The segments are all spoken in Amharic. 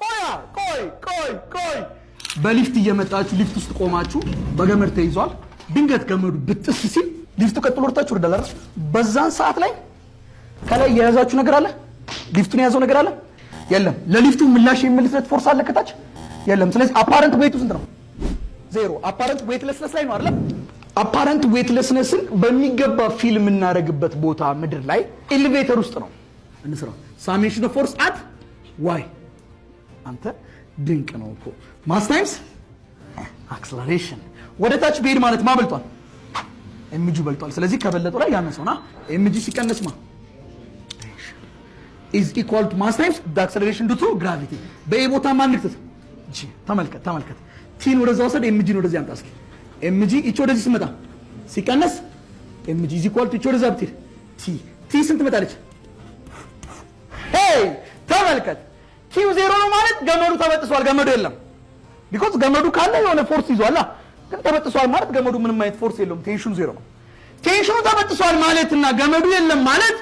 ቆያ ቆይ ቆይ ቆይ። በሊፍት እየመጣችሁ ሊፍት ውስጥ ቆማችሁ በገመድ ተይዟል። ድንገት ገመዱ ብጥስ ሲል ሊፍቱ ቀጥሎ ወርታችሁ ወርዳል አይደል? በዛን ሰዓት ላይ ከላይ የያዛችሁ ነገር አለ? ሊፍቱን የያዘው ነገር አለ? የለም። ለሊፍቱ ምላሽ የሚመልስለት force አለ ከታች? የለም። ስለዚህ apparent weight ኡ ስንት ነው? ዜሮ። Apparent weightlessness ላይ ነው አይደል? Apparent weightlessness ን በሚገባ feel የምናደርግበት ቦታ ምድር ላይ elevator ውስጥ ነው። እንስራ። Summation of force at y። አንተ ድንቅ ነው እኮ። Mass times acceleration። ወደ ታች ብሄድ ማለት ማ በልጧል? mg በልጧል። ስለዚህ ከበለጠው ላይ ያነሰውና mg ሲቀነስ ማ is equal to mass times acceleration due to gravity። በ a ቦታ ማን ልክተት? G። ተመልከት ተመልከት። T ን ወደዛ ወሰድ፣ mg ን ወደዚህ አምጣ እስኪ። mg ይቺ ወደዚህ ስመጣ ሲቀነስ mg is equal to ይቺ ወደዛ ብትሄድ T። T ስንት ትመጣለች? Hey፣ ተመልከት። T ው ዜሮ ነው ማለት ገመዱ ተበጥሷል። ገመዱ የለም። Because ገመዱ ካለ የሆነ force ይዟላ። ግን ተበጥሷል ማለት ገመዱ ምንም አይነት force የለውም። Tension ኑ ዜሮ ነው። Tension ኑ ተበጥሷል ማለት እና ገመዱ የለም ማለት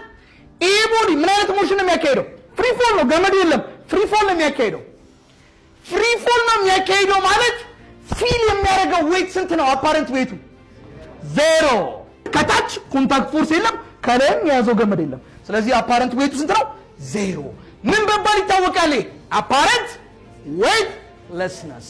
ይህ body ምን አይነት motion ነው የሚያካሂደው? Free fall ነው። ገመዱ የለም። Free fall ነው የሚያካሂደው። Free fall ነው የሚያካሂደው ማለት feel የሚያደርገው weight ስንት ነው? Apparent weight ኡ ዜሮ። ከታች contact force የለም፣ ከላይም የያዘው ገመድ የለም። ስለዚህ apparent weight ኡ ስንት ነው? ዜሮ። ምን በመባል ይታወቃል? Apparent weightlessness።